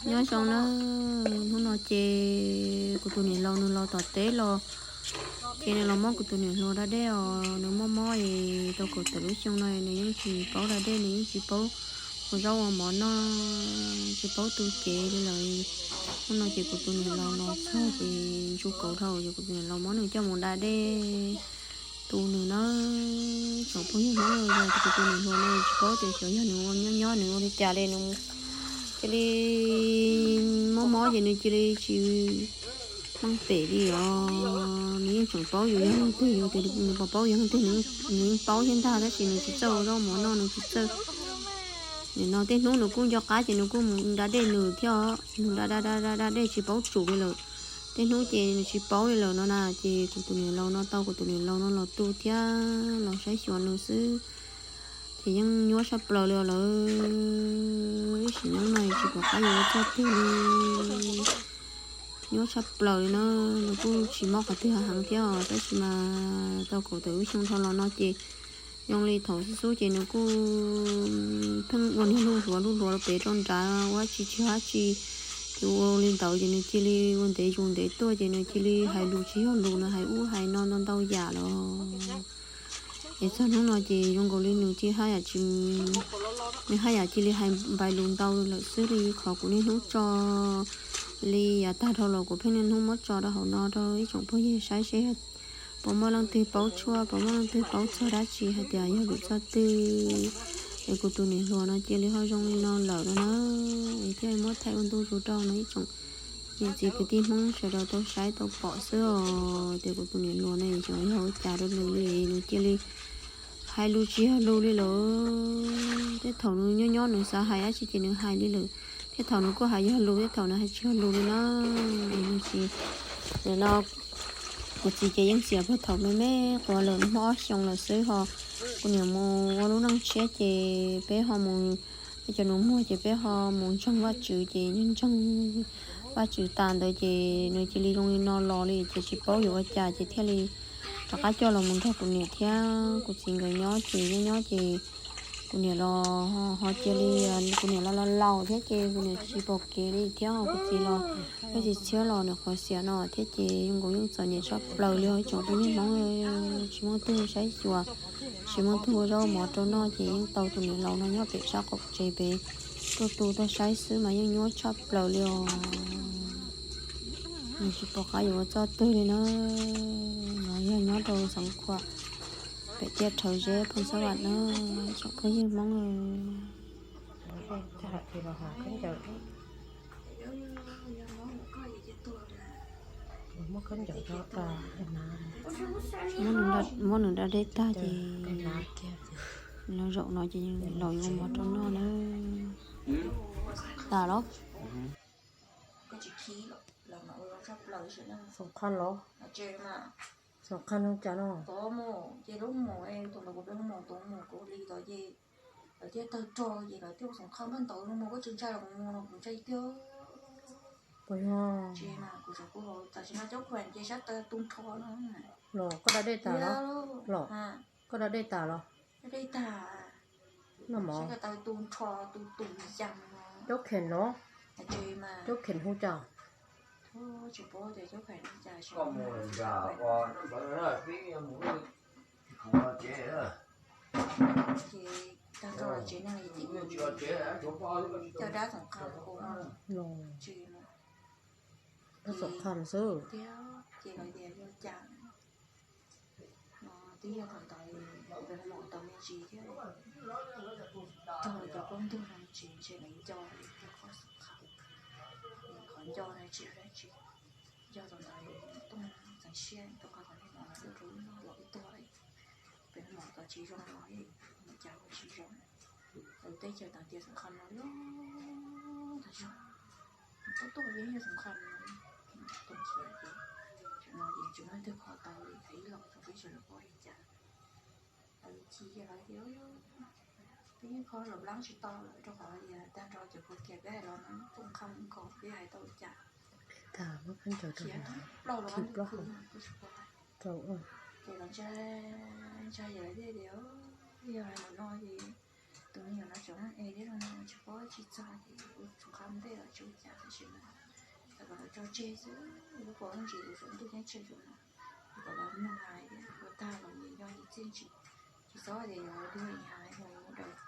Nyob zoo na, hnub no ces kuv tus niam laus nws los tom teb los, ces nws los muab kuv tus niam hluas da dej os, nws mob mob es tau kaum tawm lub xyoo no nws yeej tsis paub da dej, nws yeej tsis paub ua zaub ua mov noj, tsis paub tu cev li lawm. Hnub no ces kuv tus niam laus los txog ces ntsu kauv dhau ces kuv tus niam laus muab nws coj mus da dej tu nws na. Tsoom phooj ywg Hmoob, yog kuv tus niam hluas no tsis paub tias xyov yog nws ua nyob nyob nws ua li cas li nws cia li mob mob ces nws cia li tsis meej pem li os. Nws yeej tseem paub yus yog leej twg, yus tias nws puas paub yus yog leej twg, nws yeej paub thiab ntag, tab sis nws tsis txawj ua zaub mov noj, nws tsis txawj. Nim no tej hnub nws kuj nco qab ces nws kuj mus da dej nws thiab, nws da da da da da dej tsis paub tsum li lawm. Tej hnub ces nws tsis paub li lawm no na, ces kuv tus niam laus no tau kuv tus niam laus no los tu thiab los saib xyuas nws xwb. Ces yeej nyuaj tshaj plaws li os lawm, ib sim neej no tsis pom qab yuav ua txoj twg li. Nyuaj tshaj plaws li na, nws kuj tsis mob qhov twg heev thiab os, tab sis mas tau kaum tawm lub xyoo dhau los no ces zoo li thaum xub xub ces nws kuj pheej ua niag luj hluav luj hluav pem rau nrad ua dab tsi tsis ua dab tsi. Ces ua li ntawd ces nws cia li ua ntev zus ntev tuaj ces nws cia li hais lus tsis yog lus, nws hais ub hais no ntau ntau yam los. Es txog hnub no ces zoo nkaus li nws cia haj yam tsis, nws haj yam cia li hais npaim lus ntau lawm xwb li qhov kuv niaj hnub tso li yav tag dhau los kuv pheej niaj hnub muab tso rau hauv no rau ib tsoom phooj ywg saib seb puas muaj leej twg paub tshuaj, puas muaj leej twg paub txog dab tsi hais tias yog vim txoj twg es kuv tus niam hluas no cia li ho zoo li no lawm no na. Es thiaj muab thaij ua ntu zus rau no ib tsoom niam txiv kwv tij Hmoob sawv daws tau saib tau pom xwb os, tias kuv tus niam hluas no xyov yog ua cas rau nws li, nws cia li hais lus tsis yog lus li lawm. Tej thaum nws nyob nyob nws xav hais dab tsi ces nws hais li lawm, tej thaum nws kuj hais yog lus, tej thaum nws hais tsis yog lus li na. Nws tsis, nim no kuv txiv ces yeej xiam puag thaum me me quav lawm, muaj ob xyoos lawm xwb ho kuv niam mus ua lub neej tshiab ces peb ho mus, peb cov nus muag ces peb ho mus ntseeg Vajtswv ces ntseeg Vajtswv tas ntawd ces nws cia li zoo li no los li ces tsis paub yuav ua cas ces thiaj li rov qab coj los mus nrog kuv niam thiab kuv txiv nkawd nyob ces nyob nyob ces kuv niam los ho cia li, kuv niam los los laus thiab ces kuv niam tsis pom kev li thiab kuv txiv los, kuv txiv txhiab los nws qhuav xiam no thiab ces zoo nkaus yeej txom nyem tshaj plaws li os ib tsoom phooj ywg Hmoob, tsis muaj tug saib xyuas, tsis muaj tug ua zaub mov rau noj ces yeej tau tus niam laus no nyob pem sab qaum tsev pem tuaj tu tuaj saib xwb mas yeej nyuaj tshaj plaws li os. Nws tsis pom qab yuav ua txoj twg li na. No yog nyob rau Xeev Khuam pem tiaj Rhawv Zeb Phoos Xab Vam na, tsoom phooj ywg Hmoob. Muab nws da dej tag ces los zaum no ces los yuav ua mov rau noj na. Tas los? Xoom Khaj los? Xoom Khaj no cas no? Puas yog? Los koj da dej tas los? Los koj da dej tas los? Noj mov. Caub kheem los? Caub kheem hu cas? Los, pab Xoom Khaj xwb. Twb yog thaum ntawd peb hu maum tau me ntsis thiab, raug lawv cov poj ntug no tsis ntshe lawv nco li rau qhov Xoom Khaj, qhov nco no tsis yog dab tsi. Yog thaum ntawd Tooj txeev siab rau qhov thaum niaj hnub los ib tuag lawm, peb hu maum tau tsis zoo los mus cas ua tsis zoo. Lawv teb chaws tau tias Xoom Khaj no loj tag zog, tub tuaj yeej yog Xoom Khaj no, Tooj xav tias tsam no ces tsis muaj leej twg kho tau li, thaum ib los thaum peb sawv daws paub li cas. Lawv chim ces lawv tias peb yeej kho los lab tsis tau lawm rau qhov tias tag nrho cov khuv kiag peb hais los no Tooj Khaj mus nkaus peb hais tau li cas. Khiav tag plaws los ces los ntshai ntshai ces lawv thiaj tias yog hais ntawm no ces tus Tus me nyuam no tseem muaj e thiab no tsis paub tsis txog ces kuv tsis nqa mus ntej los tsis ua cas tab sis mas kom lawv tso tseg xwb, lub paus lub ntsis tus saum ntuj ceeb tsheej saum no, kom lawv mloog hais thiab ua tag los nws yog nws txiaj ntsim. Tsis txhob tias yuav dua li hais los daws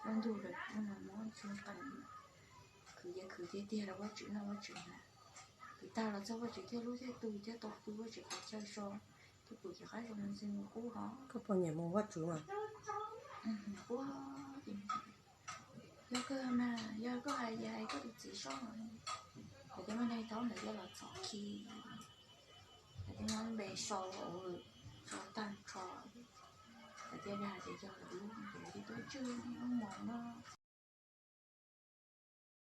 lub ntuj daws no muab txhua qees khwv ces khwv tiag tiag rau Vajtswv noj Vajtswv na. Khwv tag los txog Vajtswv thiaj hlub thiaj tu thiaj tau pw Vajtswv qhov chaw so thiab pum ces qab zoo ntxwg nws qub hov. Koj pog nyiam mus Vajtswv mas. Qub ces yog kawg mas yog koj hais ces hais koj tus txiv soj, hais tias muaj neeg thaub ntawd thiaj los txhom khi, hais tias muaj npe sau sau tag nrho, hais tias dag tias yog lawv lub ces hais tias tuaj tswj lub mos no